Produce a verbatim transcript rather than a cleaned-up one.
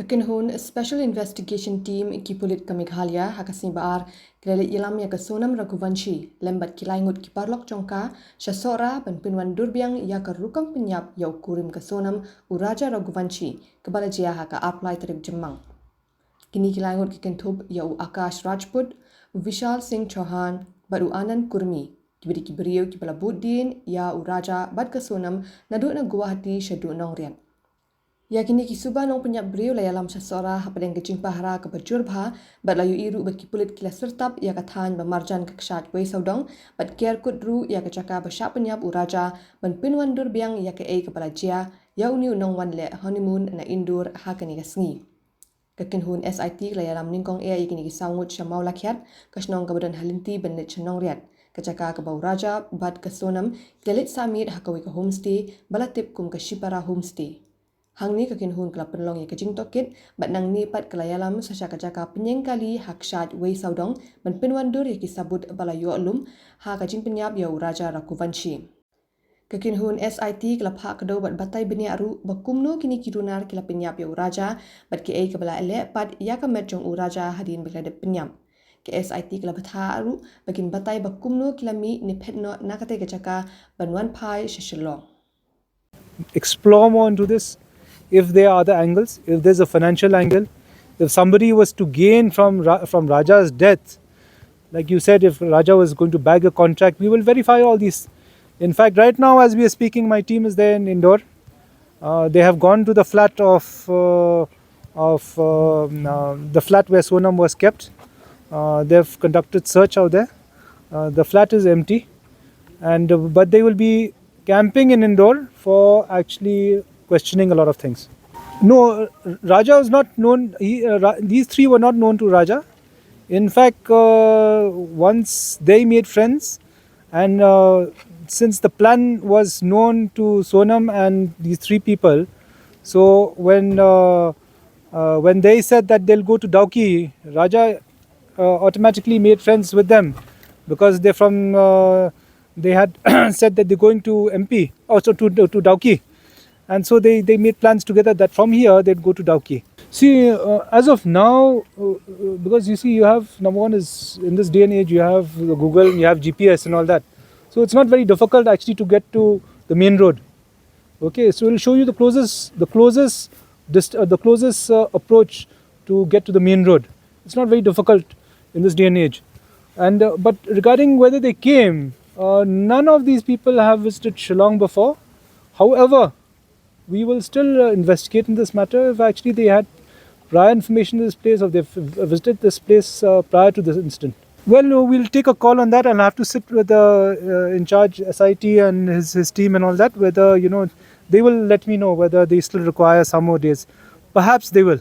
Ka kynhun Special Investigation Team ki pulit ka Meghalaya ha ka sngi ba ar ki la leit ïalam ïa ka Sonam Raghuvanshi lem bad ki lai ngut ki paralok jong ka sha Sohra ban pynwandur biang ïa ka rukom pynïap ïa u kurim ka Sonam, u Raja Raghuvanshi, kaba la jia ha ka arphew lai tarik Jymmang. Kine ki lai ngut ki kynthup ïa u Akash Rajput, u Vishal Singh Chauhan bad u Anand Kurmi, kiba dei ki briew kiba la bud dien ïa u Raja bad ka Sonam naduh na Guwahati shaduh Nongriat. Ïa kine ki suba nongpynïap briew la ïalam sha Sohra hapdeng ka jingpahara kaba jur bha, bad la ïohi ruh ba ki pulit ki la syrtap ïa ka thaiñ ba marjan ka kshaid wei sawdong, bad ker kut ruh ïa ka jaka ba shah pynïap u Raja ban pynwandur biang ïa kaei kaba la jia ïa une u nongwan leh honeymoon na Indore ha kane ka sngi. Ka kynhun S I T ka la ïalam nyngkong eh ïa kine ki saw ngut sha Mawlakhiat, ka shnong kaba don ha lynti ban leit sha Nongriat, ka jaka kaba u Raja bad ka Sonam ki la leit sah miet ha kawei ka homestay ba la tip kum ka Shipara Homestay. Hangne ka kynhun ka la pynlong ïa ka jingtohkit bad nangne pat ka la ïalam sa sha ka jaka pynïeng kali ha kshaid wei sawdong ban pynwandur ïa ki sabut ba la ïoh lum ha ka jingpynïap ïa u Raja Raghuvanshi. Ka kynhun S I T ka la phah kdew bad batai bniah ruh ba kumno kine ki runar ki la pynïap ïa u Raja bad kiei kaba la leh pat ïa ka met jong u Raja hadien ba ki la dep pynïap. Ka S I T ka la bthah ruh ba kin batai ba kumno ki la mih ne phet noh na katei ka jaka ban wan phai sha Shillong. Explore more into this. If there are other angles, if there's a financial angle, if somebody was to gain from Ra- from Raja's death, like you said, if Raja was going to bag a contract, we will verify all these. In fact, right now as we are speaking, my team is there in Indore. Uh, they have gone to the flat of uh, of um, uh, the flat where Sonam was kept. Uh, they've conducted search out there. Uh, the flat is empty, and uh, but they will be camping in Indore for actually questioning a lot of things. No, Raja was not known. He, uh, Ra- these three were not known to Raja. In fact, uh, once they made friends, and uh, since the plan was known to Sonam and these three people, so when uh, uh, when they said that they'll go to Dawki, Raja uh, automatically made friends with them because they're from. Uh, they had said that they're going to M P, also to to Dawki, and so they they made plans together that from here they'd go to Dawki. See, uh, as of now, uh, uh, because you see, you have number one is in this day and age, you have the Google, you have G P S and all that, so it's not very difficult actually to get to the main road. Okay, so it'll show you the closest, the closest, dist- uh, the closest uh, approach to get to the main road. It's not very difficult in this day and age. And uh, but regarding whether they came, uh, none of these people have visited Shillong before. However, we will still uh, investigate in this matter if actually they had prior information to this place or they've visited this place uh, prior to this incident. Well, uh, we'll take a call on that. I'll have to sit with the uh, in charge S I T and his, his team and all that, whether, you know, they will let me know whether they still require some more days. Perhaps they will.